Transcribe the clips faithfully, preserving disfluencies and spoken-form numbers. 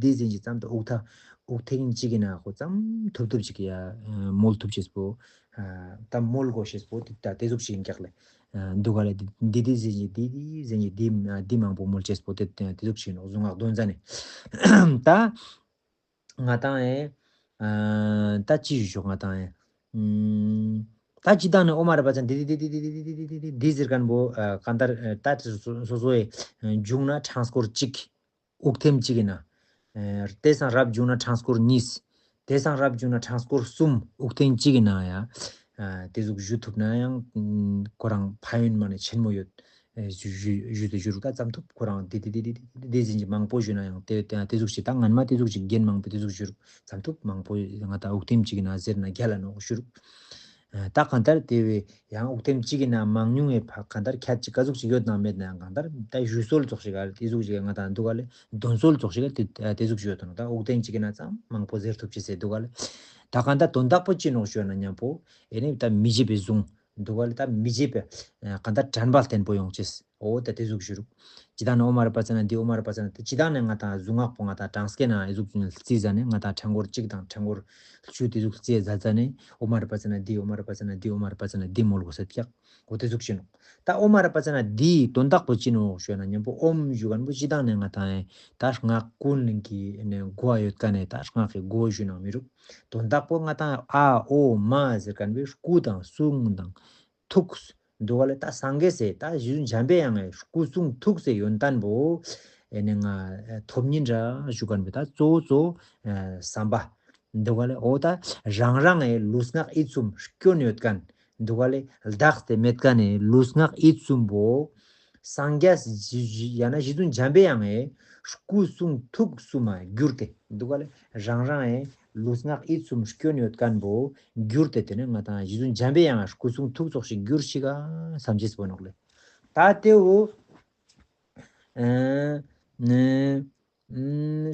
འདི་ཟིན་གྱི་ཙམ་དུ་དབུགས་ཐ་དབུགས་ཐེངས་གཅིག་གི་ནང་ཁོ་ཙམ་ཐུབ་ཐུབ་ཅིག་ཡ་མོལ་ཐུབ་ཅེས་པོ། ད་མོལ་དགོས་ཤེས་པོ་དེ་ད་དེ་ཟུག་ཅིག་ཡིན་ཀྱག་ལེ། འདུག་ག་ལེ། འདི་འདི་ཟིན་གྱི་འདི་འདི་ཟིན་གྱི་འདི་འདི་མང་པོ་མོལ་ཅེས་པོ་དེ་དེ་ཟུག་ཅིག་ཡིན་ནོག། གཟུངས་སྔགས་འདོན་ཙ་ནས་ད། ང་དང་ཨེ། ཨ། ད་ཅི་ཞུ་ཆོག་ང་དང་ཨེ། ཨུམ། ད་ཅི་དང་ནི་ཨོ་མ་ར་པ་ཙ་ན་འདི་འདི་འདི་འདི་འདི་འདི་ཟེར་མཁན་པོ་ཨ་གང་ལྟར་ཨ་ད་སོ་སོ་སོ་སོའི་མཇུག་ན་ཕྲེང་སྐོར་གཅིག། དབུགས་ཐེངས་གཅིག་ཡིན་ན། ཨ་དེ་སང་རབ་མཇུག་ན་ཕྲེང་སྐོར་གཉིས། དེ་སང་རབ་མཇུག་ན་ཕྲེང་སྐོར་གསུམ། དབུགས་ཐེངས་གཅིག་ཡིན་ན་ཡ། ཨ་དེ་ཟུག་ཞུ་ཐུབ་ན་ཡང་ཁོ་རང་ཕན་ཡོན་མ་ནི་ཆེན་མོ་ཡོད། ཨེ་ཞུ་ཞུ་ཞུ་དེ་ཞུ་རུག། ད་ཙམ་ཐུབ་ཁོ་རང་དེ་དེ་དེ་དེ་དེ་ཟིན་གྱི་མང་པོ་ཞུ་ན་ཡང་དེ་དེ་དེ་ཟུག་ཞིག་ད་ངན་མ་དེ་ཟུག་ཞིག་རྒན་མང་པོས་དེ་ཟུག་ཞུ་རུག། ཙམ་ཐུབ་མང་པོ་ང་ད་དབུགས་ཐེངས་གཅིག་ན་ཟེར་ན་རྒྱ་ལ་ནོག་ཞུ་རུག། ཨ་ད་གང་ལྟར་དེ་བས་ཡང་དབུགས་ཐེངས་གཅིག་གི་ན་མང་ཉུང་བའི་ཕ་གང་ལྟར་ཁྱད་ཅིག་ག་ཟུག་ཞིག་ཡོད་ན་མེད་ན་ཡང་གང་ལྟར་ད་ཞུ་སྲོལ་ཙོགས་ཞིག་ག་དེ་ཟུག་ཞིག་ང་ད་འདུག་ག་ལེ། འདོན་སྲོལ་ཙོགས་ཞིག་ག་དེ་དེ་ཟུག་ཞིག་ཡོད་དོ་ནོག། ད་དབུགས་ཐེངས་གཅིག་གི་ན་ཙམ་མང་པོ་ཟེར་ཐུབ་ཅི་ཟེར་འདུག་ག་ལེ། ད་གང་ལྟར་དོན་དག་པོ་ཅི་ནོག་ཞུ་ན་མཉམ་པོ་ཨེ་ནི་ད་མི་བརྗེད་པའི་གཟུངས། འདུག་ག་ལེ། ད་མི་བརྗེད་པའི་ཨ་གང་ལྟར་དྲན་པ་བརྟན་པོ་ཡོང་ཅེས། འོ་ད་དེ་ཟུག་ཞུ་རུག། ཇི་ལྟར་ན་ཨོ་མ་ར་པ་ཙ་ན་འདི་ཨོ་མ་ར་པ་ཙ་ན་ད་ཇི་ལྟར་ན་ང་དང་གཟུངས་སྔགས་པོ་ང་དང་གྲངས་སྐད་ན་ཨེ་ཟུག་ཅུང་རྩིས་ཟ་ནས་ང་དང་ཕྲེང་སྐོར་གཅིག་དང་ཕྲེང་སྐོར་བཅུ་དེ་ཟུག་རྩིས་ཟ་ཟ་ནས་ཨོ་མ་ར་པ་ཙ་ན་འདི་ཨོ་མ་ར་པ་ཙ་ན་འདི་ཨོ་མ་ར་པ་ཙ་ན་འདི་མོལ་དགོས་ས་ཀྱག། འོ་དེ་ཟུག་ཞུ་ནོག། ད་ཨོ་མ་ར་པ་ཙ་ན་འདིའི་དོན་དག་པོ་ཅི་ནོག་ཞུ་ན་མཉམ་པོ་ཨོམ་ཞུ་མཁན་པོ་ཇི་ལྟར་ན་ང་དང་ཨེ་ད་སྔགས་ཀུན་གྱི་ནས་འགོ་ཡོད་མཁན་ནས་ད་སྔགས་ཀྱི་འགོ་ཞུ་ན་མི་རུག། དོན་དག་པོ་ང་དང་ཨ་ཨོ་མ་ཟེར་མཁན་པོའི་སྐུ་དང་གསུང་དང་། ཐུགས། འདུག་ག་ལེ། ད་སངས་རྒྱས་སེ་ད་རྗེ་བཙུན་འཇམ་པའི་དབྱངས་ཀྱི་སྐུ་གསུང་ཐུགས་སི་ཡོན་ཏན་པོ། ཨེ་ནི་ང་ཐོབ་ཉིན་ར་ཞུ་མཁན་པོ་ད་གཙོ་བོ་གཙོ་བོ་བསམ་པ། འདུག་ག་ལེ། འོ་ད་རང་རང་གི་ལུས་ངག་ཡིད་གསུམ་སྐྱོན་ཡོད་མཁན། འདུག་ག་ལེ། ལྡག་སྟེ་མེད་མཁན་ནི་ལུས་ངག་ཡིད་གསུམ་པོ། སངས་རྒྱས་ཡང་ན་རྗེ་བཙུན་འཇམ་པའི་དབྱངས་ཀྱི་སྐུ་གསུང་ཐུགས་གསུམ་མ་གྱུར་ཏེ། འདུག་ག་ལེ། རང་རང་ཡི་ལུས་ངག་ཡིད་གསུམ་སྐྱོན་ཡོད་མཁན་པོ་གྱུར་ཏེ་དེ་ནས་ང་དང་རྗེ་བཙུན་འཇམ་པའི་དབྱངས་སྐུ་གསུང་ཐུགས་ཙོགས་ཤིག་གྱུར་ཤིག་ག་བསམ་བྱེད་པོ་ནོག་ལེ། ད་དེའོ། ཨ་ནི། ཨུམ།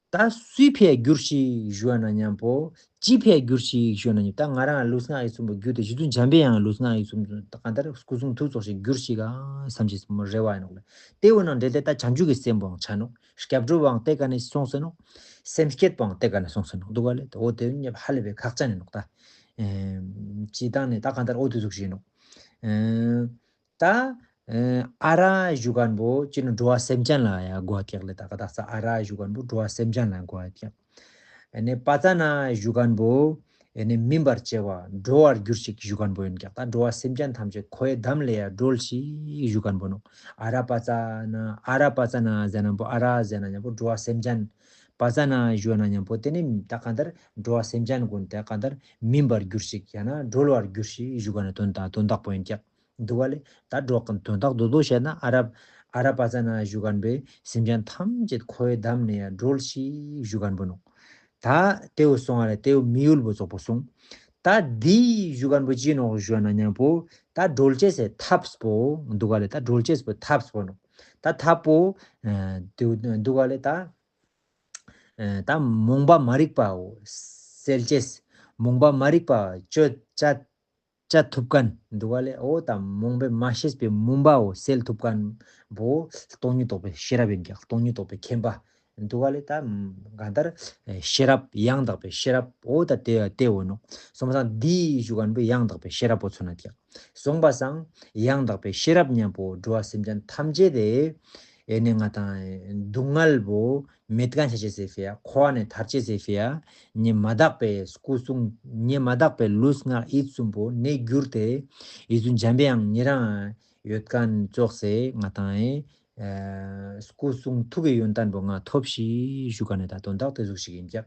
ད་སུའི་ཕིའ་གྱུར་ཤིག་ཞུ་བ་ན་མཉམ་པོ། ཅི་ཕིའ་གྱུར་ཤིག་ཞུ་བ་ན་མཉམ་ད་ང་རང་ལུས་ངག་ཡིད་གསུམ་པོ་གྱུར་ཏེ་རྗེ་བཙུན་འཇམ་པའི་དབྱངས་ལུས་ངག་ཡིད་གསུམ་གང་ལྟར་སྐུ་གསུང་ཐུགས་ཙོགས་ཤིག་གྱུར་ཤིག་ག་བསམ་བྱེད་པོ་རེ་བ་ཡིན་ནོག་ལེ། དེ་འོ་ན་འབྲེལ་ཏེ་ད་བྱང་ཆུབ་ཀྱི་སེམས་པོའང་ཆ་ནོག། སྐྱབས་འགྲོའང་དེ་ཀ་ནས་སོང་ཟེར་ནོག། སེམས་བསྐྱེད་པོའང་དེ་ཀ་ནས་སོང་ཟེར་ནོག། འདུག་ག་ལེ། འོ་དེ་ཉེ་བ་ཧ་ལས་པའི་ཁག་ཅན་ཡིན་ནོག་ད། ཨེ། སྤྱི་བཏང་ནས་ད་གང་ལྟར་འོ་དེ་ཟུག་ཞིག་ཡིན་ནོག། ཨེ། ད། ཨེ། ཨ་ར་ཞུ་མཁན་པོ་ཅི་ནི་འགྲོ་བ་སེམས་ཅན་ལ་ཡ་གོ་བ་ཀྱག་ལེ། ད་ག་ད་ས་ཨ་ར་ཞུ་མཁན་པོ་འགྲོ་བ་སེམས་ཅན་ལ་གོ་བ་ཀྱག། ཨ་ནི་པ་ཙ་ན་ཞུ་མཁན་པོ། ཨེ་ནི་སྨིན་པར་བྱེད་པ་སྒྲོལ་བར་གྱུར་ཅིག་ཞུ་མཁན་པོ་ཡིན་ཀྱག། ད་འགྲོ་བ་སེམས་ཅན་ཐམས་ཅད་ཁོའི་འདམ་ལས་ཡ་སྒྲོལ་ཞིག་ཞུ་མཁན་པོ་ནོ། ཨ་ར་པ་ཙ་ན་ཨ་ར་པ་ཙ་ན་ཟེར་ན་པོ་ཨ་ར་ཟེར་ན་མཉམ་པོ་འགྲོ་བ་སེམས་ཅན། པ་ཙ་ན་ཞུ་ན་མཉམ་པོ་དེ་ནི་ད་གང་ལྟར་འགྲོ་བ་སེམས་ཅན་ཀུན་དེ་གང་ལྟར་སྨིན་པར་གྱུར་ཞིག་ཡང་ན་སྒྲོལ་བར་གྱུར་ཞིག་ཞུ་མཁན་ནི་དོན་དག་དོན་དག་པོ་ཡིན་ཀྱག། འདུག་ག་ལེ། ད་སྒྲོག་གི་དོན་དག་རྡོག་རྡོག་བཤད་ན་ཨ་རབ་ཨ་རབ་པ་ཙ་ན་ཞུ་མཁན་པའི་སེམས་ཅན་ཐམས་ཅད་ཁོའི་འདམ་ནས་ཡང་སྒྲོལ་ཞིག་ཞུ་མཁན་པོ་ནོ། ད་དེའུ་སོང་བ་ལེ་དེའུ་མི་ཡུལ་པོ་ཙོག་པོ་སོང་། ད་འདི་ཞུ་མཁན་པོ་ཅི་ནོ་ཞུ་ན་མཉམ་པོ་ད་སྒྲོལ་ཅེས་སི་ཐབས་པོ་འདུག་ག་ལེ། ད་སྒྲོལ་ཅེས་པོ་ཐབས་པོ་ནོ། ད་ཐབས་པོ་ཨ་དེའུ་འདུག་ག་ལེ། ད་ཨ་ད་རྨོངས་པ་མ་རིག་པའོ་སེལ་ཅེས། རྨོངས་པ་མ་རིག་པ་གཅོད་བྱ་བྱ་ཐུབ་མཁན་འདུག་ག་ལེ། འོ་ད་རྨོངས་པས་མ་ཤེས་པའི་མུན་པའོ་སེལ་ཐུབ་མཁན་པོ་སྟོང་ཉིད་རྟོགས་པའི་ཤེས་རབ་ཡིན་ཀྱང་སྟོང་ཉིད་རྟོགས་པའི་མཁྱེན་པ་འདུག་ག་ལེ། ད་གང་ལྟར་ཤེས་རབ་ཡང་དག་པའི་ཤེས་རབ་འོ་ད་དེ་དེ་འོ་ནོ། སོང་བ་སང་འདི་ཞུ་མཁན་པོ་ཡང་དག་པའི་ཤེས་རབ་པོ་མཚོན་ན་ཀྱང་སོང་བ་སང་ཡང་དག་པའི་ཤེས་རབ་མཉམ་པོ་འགྲོ་བ་སེམས་ཅན་ཐམས་ཅད་དེ། ཨེ་ནི་ང་དང་སྡུག་བསྔལ་བོ་མེད་མཁན་ཆ་ཅེས་ཟེར་ཕི་ཡ། འཁོར་བ་ནས་ཐར་ཅེས་ཟེར་ཕི་ཡ། ཉེས་མ་དག་པའི་སྐུ་གསུང་ཉེས་མ་དག་པའི་ལུས་ངག་ཡིད་གསུམ་པོ་ནས་བསྒྱུར་ཏེ། ཡིད་གསུམ་འཇམ་པའི་དབྱངས་ཉེ་རང་ཡོད་མཁན་ཙོགས་སེ་ང་དང་ཨེ་སྐུ་གསུང་ཐུགས་ཀྱི་ཡོན་ཏན་པོ་ང་ཐོབ་ཤིག་ཞུ་མཁན་ནི་ད་དོན་དག་དེ་ཟུག་ཞིག་ཡིན་ཀྱག།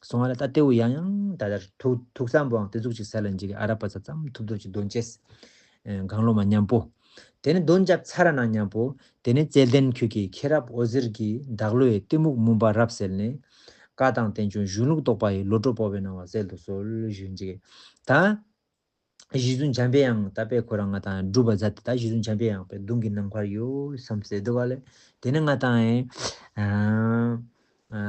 སོང་བ་ལ་ད་དེའུ་ཡང་ཡང་ད་ལྟར་ཐུགས་ཐུགས་བསམ་པོའང་དེ་ཟུག་ཅིག་སལ་ལ་འཇིག་གི་ཨ་ར་པ་ཙ་ཙམ་ཐུབ་ཐུབ་ཅིག་འདོན་ཅེས། ཨེ་གང་བློ་མ་མཉམ་པོ། དེ་ནི་འདོན་རྒྱབ་ཚར་ན་མཉམ་པོ། དེ་ནི་བརྩེ་ལྡན་ཁྱོད་ཀྱིས་མཁྱེན་རབ་འོད་ཟེར་གྱིས་བདག་བློའི་གཏི་མུག་མུན་པ་རབ་བསལ་ནས། བཀའ་དང་བསྟན་བཅོས་གཞུང་ལུགས་རྟོགས་པ་ཡི་བློ་གྲོས་སྤོབས་པའི་སྣང་བ་གསལ་དུ་གསོལ་ཞུ་འཇིག་གི། ད། རྗེ་བཙུན་འཇམ་པའི་དབྱངས་ད་དཔེ་ཁོ་རང་ང་དང་སྒྲུབ་པ་མཛད་དེ་ད་རྗེ་བཙུན་འཇམ་པའི་དབྱངས་དཔེ་གདུང་གི་ནམ་མཁར་ཡོད་བསམ་སེ་འདུག་ག་ལེ། དེ་ནི་ང་དང་ཨེ་ཨ་ཨ་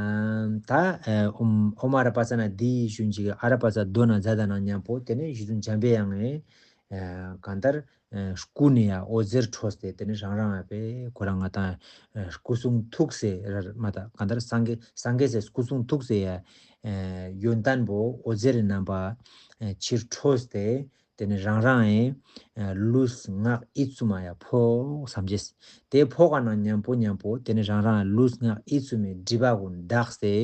ད་ཨེ་ཨོཾ་ཨོཾ་ཨ་ར་པ་ཙ་ན་འདི་ཞུན་ཅིག་ཨ་ར་པ་ཙ་དོ་ན་མཛད་ད་ན་མཉམ་པོ་དེ་ནི་རྗེ་བཙུན་འཇམ་པའི་དབྱངས་ཨེ་ཨ་གང་ལྟར་ཨེ་སྐུ་ནས་ཡང་འོད་ཟེར་འཕྲོས་ཏེ་དེ་ནི་རང་རང་ཨ་དཔེ་ཁོ་རང་ང་དང་ཨེ་སྐུ་གསུང་ཐུགས་སེ་ར་མ་ད་གང་ལྟར་སངས་རྒྱས་སངས་རྒྱས་སེ་སྐུ་གསུང་ཐུགས་སེ་ཡ། ཨེ་ཡོན་ཏན་པོ་འོད་ཟེར་རྣམ་པ་ཨེ་ཕྱིར་འཕྲོས་ཏེ་དེ་ནི་རང་རང་ཨེ་ཨེ་ལུས་ངག་ཡིད་གསུམ་མ་ཡ་ཕོག་བསམ་བྱས། དེ་ཕོག་ག་ན་མཉམ་པོ་མཉམ་པོ་དེ་ནི་རང་རང་ལུས་ངག་ཡིད་གསུམ་མའི་སྒྲིབ་པ་ཀུན་དག་སྟེ་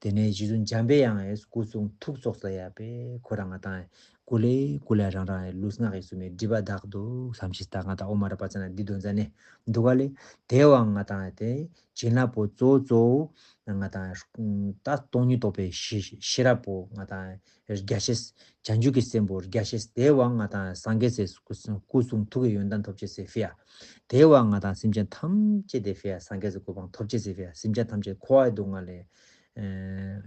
དེ་ནི་རྗེ་བཙུན་འཇམ་པའི་དབྱངས་ཨེ་སྐུ་གསུང་ཐུགས་ཙོགས་ལ་ཡ་པེ་ཁོ་རང་ང་དང་ཨེ་ཀུ་ལེ་ཀུ་ལེ་རང་རང་ཨེ་ལུས་ངག་ཡིད་གསུམ་མའི་སྒྲིབ་པ་དག་འདུག་བསམ་བྱས། ད་ང་དང་ཨོཾ་ཨ་ར་པ་ཙ་ན་འདི་དོན་ཙ་ནས་འདུག་ག་ལེ། དེ་བ་ང་དང་ཨེ་དེ། བྱིན་རླབས་པོ་གཙོ་བོ་གཙོ་བོ་ང་དང་ད་སྟོང་ཉིད་རྟོགས་པའི་ཤེས་ཤེས་རབ་པོ་ང་དང་རྒྱ་ཤེས། བྱང་ཆུབ་ཀྱི་སེམས་པོ་རྒྱ་ཤེས་དེ་བ་ང་དང་སངས་རྒྱས་སི་སྐུ་སྐུ་གསུང་ཐུགས་ཀྱི་ཡོན་ཏན་ཐོབ་ཅེས་སི་ཕི་ཡ། དེ་བ་ང་དང་སེམས་ཅན་ཐམས་ཅད་དེ་ཕི་ཡ་སངས་རྒྱས་སི་གོ་འཕང་ཐོབ་ཅེས་སི་ཕི་ཡ་སེམས་ཅན་ཐམས་ཅད་འཁོར་བའི་སྡུག་བསྔལ་ལས་ཨེ་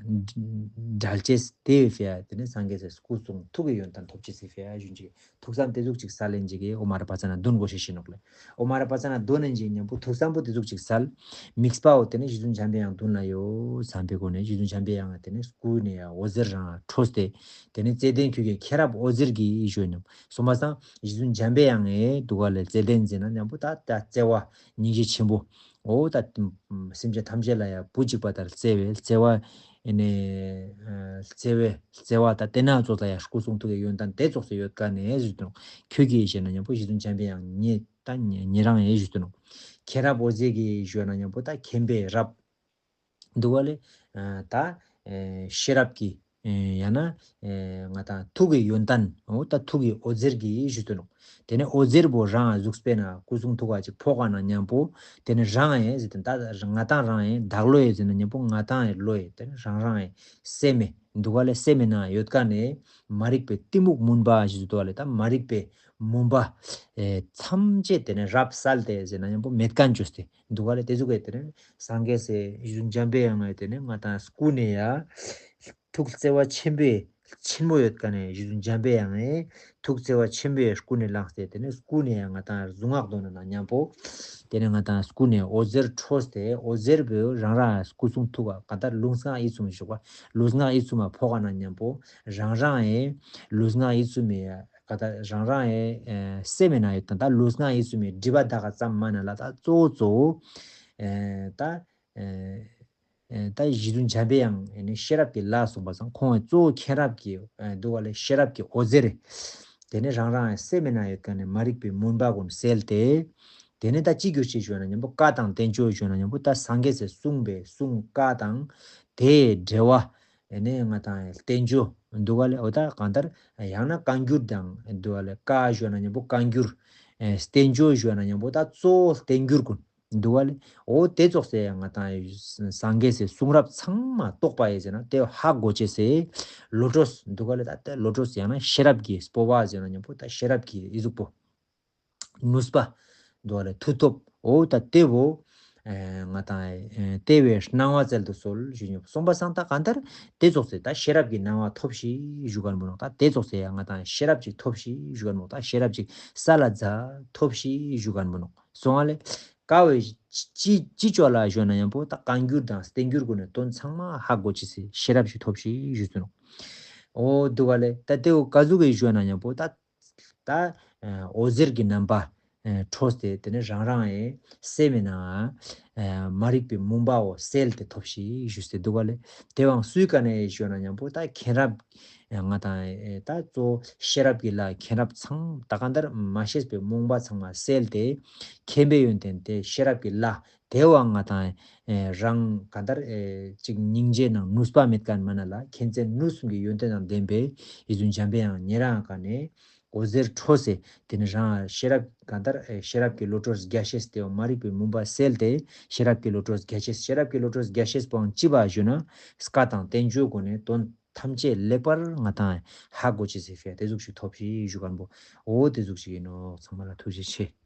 བསྒྲལ་ཅེས་དེ་ཕི་ཡ་དེ་ནི་སངས་རྒྱས་སི་སྐུ་གསུང་ཐུགས་ཀྱི་ཡོན་ཏན་ཐོབ་ཅེས་སི་ཕི་ཡ་ཞུན་ཅིག་ཐུགས་བསམ་དེ་ཟུག་ཅིག་སལ་ལེན་ཅིག་གི་ཨོཾ་ཨ་ར་པ་ཙ་ན་འདོན་དགོས་ཤེས་ཤེས་ནོག་ལེ། ཨོཾ་ཨ་ར་པ་ཙ་ན་འདོན་ནས་ཅིག་མཉམ་པོ་ཐུགས་བསམ་པོ་དེ་ཟུག་ཅིག་སལ། དམིགས་པའོ་དེ་ནི་རྗེ་བཙུན་འཇམ་པའི་དབྱངས་མདུན་ལ་ཡོད་བསམ་པའི་སྒོ་ནས་རྗེ་བཙུན་འཇམ་པའི་དབྱངས་དེ་ནི་སྐུ་ནས་ཡང་འོད་ཟེར་རང་འཕྲོས་ཏེ་དེ་ནི་བརྩེ་ལྡན་ཁྱོད་ཀྱིས་མཁྱེན་རབ་འོད་ཟེར་གྱིས་ཞུ་མཉམ་སོང་བ་སང་རྗེ་བཙུན་འཇམ་པའི་དབྱངས་ཨེ་འདུག་ག་ལེ་བརྩེ་ལྡན་ཟེར་ན་མཉམ་པོ་ད་ད་བརྩེ་བ་སྙིང་རྗེ་ཆེན་པོ། འོ་ད་སེམས་ཅན་ཐམས་ཅད་ལ་ཡང་བུ་གཅིག་པ་ལྟར་བརྩེ་བའི་བརྩེ་བ། ཨེ་ནས་བརྩེ་བའི་བརྩེ་བ་དང་དེ་ན་ཙོགས་ལ་ཡང་སྐུ་གསུང་ཐུགས་ཀྱི་ཡོན་ཏན་དེ་ཙོགས་སུ་ཡོད་ཀ་ནས་ཞུ་དོ། ཁྱོད་ཀྱིས་ཞེ་ན་མཉམ་པོ་རྗེ་བཙུན་འཇམ་པའི་དབྱངས་ཉེ་ད་ཉེ་རང་ཡང་ཞུ་དོ། མཁྱེན་རབ་འོད་ཟེར་གྱིས་ཞུ་ན་མཉམ་པོ་ད་མཁྱེན་པའི་རབ། འདུག་བ་ལས། ད་ཤེས་རབ་ཀྱི་ཡང་ན་ང་དང་ཐུགས་ཀྱི་ཡོན་ཏན་འོ་ད་ཐུགས་ཀྱི་འོད་ཟེར་གྱིས་ཞུ་དོ་ནོ། དེ་ནས་འོད་ཟེར་པོ་རང་གཟུགས་པོའི་ནང་སྐུ་གསུང་ཐུགས་ཀ་ཅིག་ཕོག་ག་ན་མཉམ་པོ། དེ་ནས་རང་ཨེ་ཟེར་ཏེ་ད་ང་དང་རང་ཨེ་བདག་བློ་ཨེ་ཟེར་ན་མཉམ་པོ་ང་དང་ཨེ་བློ་ཨེ་དེ་ནས་རང་རང་ཨེ་སེམས་ཨེ་འདུག་ག་ལས་སེམས་ཨེ་ན་ཡོད་ཀ་ནས་མ་རིག་པའི་གཏི་མུག་མུན་པ་ཞེས་འདུག་ག་ལས་ད་མ་རིག་པའི་མུན་པ་ཨེ་ཐམས་ཅད་དེ་ནས་རབ་བསལ་ཏེ་ཟེར་ན་མཉམ་པོ་མེད་མཁན་བཅོས་ཏེ་འདུག་ག་ལས་དེ་ཟུག་གི་དེ་ནས་སངས་རྒྱས་སི་རྗེ་བཙུན་འཇམ་པའི་དབྱངས་ཨེ་དེ་ནས་ང་དང་སྐུ་ནས་ཡ། ཐུགས་བརྩེ་བ་ཆེན་པོས་ཆེན་མོ་ཡོད་ཀ་ནས་རྗེ་བཙུན་འཇམ་པའི་དབྱངས་ཨེ་ཐུགས་བརྩེ་བ་ཆེན་པོས་སྐུ་ནས་བླངས་ཏེ་དེ་ནས་སྐུ་ནས་ཡང་ང་དང་གཟུངས་སྔགས་འདོན་ན་མཉམ་པོ། དེ་ནས་ང་དང་སྐུ་ནས་འོད་ཟེར་འཕྲོས་ཏེ་འོད་ཟེར་པོས་རང་རང་སྐུ་གསུང་ཐུགས་ཀ་ག་ད་ལུས་ངག་ཡིད་གསུམ་ཞོག་པ་ལུས་ངག་ཡིད་གསུམ་མ་ཕོག་ག་ན་མཉམ་པོ་རང་རང་ཨེ་ལུས་ངག་ཡིད་གསུམ་མའི་ག་ད་རང་རང་ཨེ་སེམས་ཨེ་ན་ཡོད་དང་ད་ལུས་ངག་ཡིད་གསུམ་མའི་སྒྲིབ་པ་དག་ག་ཙམ་མ་ན་ལ་ད་གཙོ་བོ་གཙོ་བོ་ཨེ་ད། ད་རྗེ་བཙུན་འཇམ་པའི་དབྱངས་ནི་ཤེས་རབ་ཀྱི་ལྷ་གསུངས་པ་སང་ཁོང་གཙོ་བོ་མཁྱེན་རབ་ཀྱི་འདུལ་བ་ལས་ཤེས་རབ་ཀྱི་འོད་ཟེར། དེ་ནས་རང་རང་སེམས་ནང་ཡོད་མཁན་ནི་མ་རིག་པའི་མུན་པ་ཀུན་སེལ་ཏེ། དེ་ནས་ད་ཅི་གྱུར་ཅིག་ཞུ་ན་མཉམ་པོ་བཀའ་དང་བསྟན་བཅོས་ཞུ་ན་མཉམ་པོ་ད་སངས་རྒྱས་སི་གསུངས་པའི་གསུང་བཀའ་དང་། དེའི་འགྲེལ་བ། ནས་ང་དང་བསྟན་བཅོས་ འདུག་ག་ལེ། འོ་ད་གང་ལྟར་ཡང་ན་བཀའ་འགྱུར་དང་འདུག་ག་ལེ། བཀའ་ཞུ་ན་མཉམ་པོ་བཀའ་འགྱུར། ཨེ་བསྟན་བཅོས་ཞུ་ན་མཉམ་པོ་ད་གཙོ་བོ་བསྟན་འགྱུར་ཀུན་འདུག་ག་ལེ། འོ་དེ་ཙོགས་སེ་ང་དང་སངས་རྒྱས་སི་གསུང་རབ་ཚང་མ་རྟོགས་པ་ཡིན་ཟེར་ན་དེ་ཧ་གོ་ཅེས་སི་བློ་གྲོས་འདུག་ག་ལེ། ད་དེ་བློ་གྲོས་ཡང་ན་ཤེས་རབ་ཀྱི་སྤོབས་པ་ཟེར་ན་མཉམ་པོ་ད་ཤེས་རབ་ཀྱི་ཨི་ཟུག་པོ། ནུས་པ། འདུག་ག་ལེ། མཐུ་སྟོབས། འོ་ད་དེ་བོ། ཨེ་ང་དང་ཨེ་བལྟ་བའི་སྣང་བ་བཙལ་དུ་གསོལ་ཞུ་ཉོ་གསུངས་པ་སང་ད་གང་ལྟར་དེ་ཙོགས་སེ་ད་ཤེས་རབ་ཀྱི་སྣང་བ་ཐོབ་ཤིག་ཞུ་ག་ནོག་ད་དེ་ཙོགས་སེ་ཡང་ང་དང་ཤེས་རབ་ཅིག་ཐོབ་ཤིག་ཞུ་ག་ནོག་ད་ཤེས་རབ་ཅིག་ས་ལ་འཛག་ཐོབ་ཤིག་ཞུ་ག་ནོག་སོང་ང་ལེ། ཀ་བའི་ཅི་ཅི་ཅོ་ལ་ཞུ་ན་མཉམ་པོ་ད་བཀའ་འགྱུར་དང་བསྟན་འགྱུར་ཀུན་ནི་དོན་ཚང་མ་ཧ་གོ་ཅེས་སི་ཤེས་རབ་ཅིག་ཐོབ་ཤིག་ཞུ་ཚུ་ནོག་འོ་འདུག་ག་ལེ། ད་དེ་བོ་ག་ཟུག་གི་ཞུ་ན་མཉམ་པོ་ད། ད་འོད་ཟེར་གྱི་རྣམ་པ་འཕྲོས་ཏེ་དེ་ནས་རང་རང་ཡི་སེམས་ནང་མ་རིག་པའི་མུན་པའོ་བསལ་ཏེ་ཐོབ་ཤིག་ཞུས་ཏེ་འདུག་ག་ལེ། དེ་བའང་སུའི་བཀའ་ནས་ཞུ་ན་མཉམ་པོ་ད་མཁྱེན་རབ་ང་དང་ད་གཙོ་བོ་ཤེས་རབ་ཀྱི་ལྷ་མཁྱེན་རབ་ཚང་ད་ག་འདར་མ་ཤེས་པའི་རྨོངས་པ་ཚང་མ་བསལ་ཏེ་མཁྱེན་པའི་ཡོན་ཏན་དེ་ཤེས་རབ་ཀྱི་ལྷ། དེ་བ་ང་དང་རང་ག་འདར་ཅིག་སྙིང་རྗེ་ནང་ནུས་པ་མེད་མཁན་མ་ན་ལ་མཁྱེན་བརྩེ་ནུས་གསུམ་གྱི་ཡོན་ཏན་དང་ལྡན་པའི་ཡིད་བཞིན་འཇམ་པའི་དབྱངས་ཉེ་རང་ཀ་ནས་འོད་ཟེར་འཕྲོས་སེ་དེ་ནི་རང་ཤེས་རབ་ག་འདར་ཤེས་རབ་ཀྱི་བློ་གྲོས་རྒྱ་ཤེས་དེ་བ་མ་རིག་པའི་མུན་པ་བསལ་ཏེ་ཤེས་རབ་ཀྱི་བློ་གྲོས་རྒྱ་ཤེས། ཤེས་རབ་ཀྱི་བློ་གྲོས་རྒྱ་ཤེས་པོའང་ཅི་བ་ཞུ་ན་བཀའ་དང་བསྟན་བཅོས་སྒོ་ནས་དོན་ཐམས་ཅད་ལེགས་པར་ང་དང་ཧ་གོ་ཅེས་སི་ཕི་དེ་ཟུག་ཞིག་ཐོབ་ཤིག་ཞུ་ག་ནོག་འོ་དེ་ཟུག་ཞིག་ཡིན་ནོག་ཚང་མ་ལ་ཐུགས་རྗེ་ཆེ།